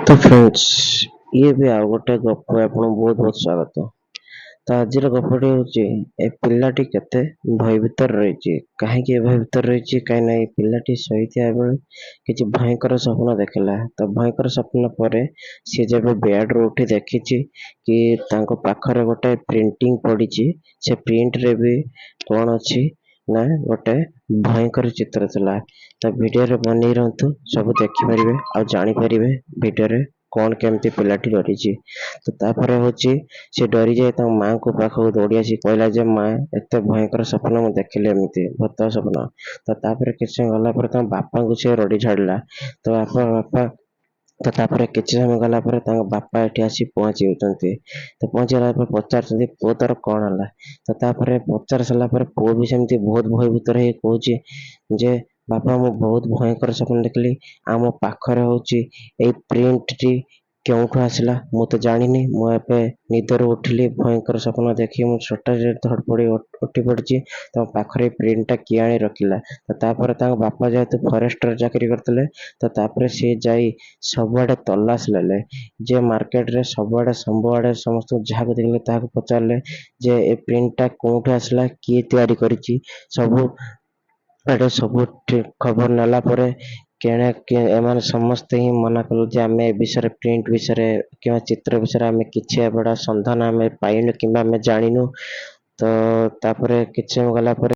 ତ ଫ୍ରେଣ୍ଡସ୍, ଇଏ ବି ଆଉ ଗୋଟେ ଗପ, ଆପଣଙ୍କୁ ବହୁତ ବହୁତ ସ୍ୱାଗତ। ତ ଆଜିର ଗପଟି ହେଉଛି ଏ ପିଲାଟି କେତେ ଭୟ ଭିତରେ ରହିଛି। କାହିଁକି ଏ ଭୟ ଭିତରେ ରହିଛି? କାହିଁକିନା ଏ ପିଲାଟି ଶୋଇଥିବା ବେଳେ କିଛି ଭୟଙ୍କର ସ୍ୱପ୍ନ ଦେଖିଲା। ତ ଭୟଙ୍କର ସ୍ୱପ୍ନ ପରେ ସିଏ ଯେବେ ବେଡ଼ରୁ ଉଠି ଦେଖିଛି କି ତାଙ୍କ ପାଖରେ ଗୋଟେ ପ୍ରିଣ୍ଟିଂ ପଡ଼ିଛି, ସେ ପ୍ରିଣ୍ଟରେ ବି କ'ଣ ଅଛି ନା ଗୋଟେ ଭୟଙ୍କର ଚିତ୍ର ଥିଲା। ତ ଭିଡ଼ିଓରେ ବନେଇ ରୁହନ୍ତୁ, ସବୁ ଦେଖିପାରିବେ ଆଉ ଜାଣିପାରିବେ ଭିଡ଼ିଓରେ କ'ଣ କେମିତି ପିଲାଟି ଡରିଛି। ତ ତାପରେ ହେଉଛି ସେ ଡରିଯାଇ ତାଙ୍କ ମାଆଙ୍କ ପାଖକୁ ଦୌଡ଼ି ଆସି କହିଲା ଯେ ମା, ଏତେ ଭୟଙ୍କର ସ୍ୱପ୍ନ ମୁଁ ଦେଖିଲି, ଏମିତି ଭୂତ ସ୍ୱପ୍ନ। ତ ତାପରେ କିଛି ସମୟ ଗଲା ପରେ ତାଙ୍କ ବାପାଙ୍କୁ ସେ ରଡ଼ି ଛାଡ଼ିଲା। ତ ବାପା, ବାପା। ତ ତାପରେ କିଛି ସମୟ ଗଲା ପରେ ତାଙ୍କ ବାପା ଏଠି ଆସି ପହଞ୍ଚି ଯାଉଛନ୍ତି। ତ ପହଞ୍ଚିଗଲା ପରେ ପଚାରୁଛନ୍ତି, ପୁଅ ତୋର କ'ଣ ହେଲା? ତ ତାପରେ ପଚାରି ସାରିଲା ପରେ ପୁଅ ବି ସେମିତି ବହୁତ ଭୟ ଭିତରେ ହେଇ କହୁଛି ଯେ ବାପା, ମୁଁ ବହୁତ ଭୟଙ୍କର ସ୍ୱପ୍ନ ଦେଖିଲି। ଆମ ପାଖରେ ହେଉଛି ଏଇ ପ୍ରିଣ୍ଟଟି କେଉଁଠୁ ଆସିଲା ମୁଁ ତ ଜାଣିନି। ମୁଁ ଏବେ ନିଦରୁ ଉଠିଲି, ଭୟଙ୍କର ସ୍ୱପ୍ନ ଦେଖି ମୁଁ ହଠାତ୍ ଧଡ଼ପଡ଼ି ଉଠି ପଡ଼ିଛି। ତମ ପାଖରେ ଏଇ ପ୍ରିଣ୍ଟଟା କିଏ ଆଣି ରଖିଲା? ତ ତାପରେ ତାଙ୍କ ବାପା ଯେହେତୁ ଫରେଷ୍ଟର ଚାକିରି କରିଥିଲେ, ତ ତାପରେ ସିଏ ଯାଇ ସବୁଆଡ଼େ ତଲାସ ନେଲେ ଯେ ମାର୍କେଟରେ ସବୁଆଡ଼େ ସବୁଆଡ଼େ ସମସ୍ତଙ୍କୁ ଯାହାକୁ ଦେଖିଲେ ତାହାକୁ ପଚାରିଲେ ଯେ ଏ ପ୍ରିଣ୍ଟଟା କେଉଁଠୁ ଆସିଲା, କିଏ ତିଆରି କରିଛି। ସବୁ ଆଡ଼େ ସବୁ ଖବର ନେଲା ପରେ କେଣେ ଏମାନେ ସମସ୍ତେ ହିଁ ମନା କଲେ ଯେ ଆମେ ଏ ବିଷୟରେ, ପ୍ରିଣ୍ଟ ବିଷୟରେ କିମ୍ବା ଚିତ୍ର ବିଷୟରେ ଆମେ କିଛି ଏଗୁଡ଼ା ସନ୍ଧାନ ଆମେ ପାଇନୁ କିମ୍ବା ଆମେ ଜାଣିନୁ। ତ ତାପରେ କିଛି ସମୟ ଗଲା ପରେ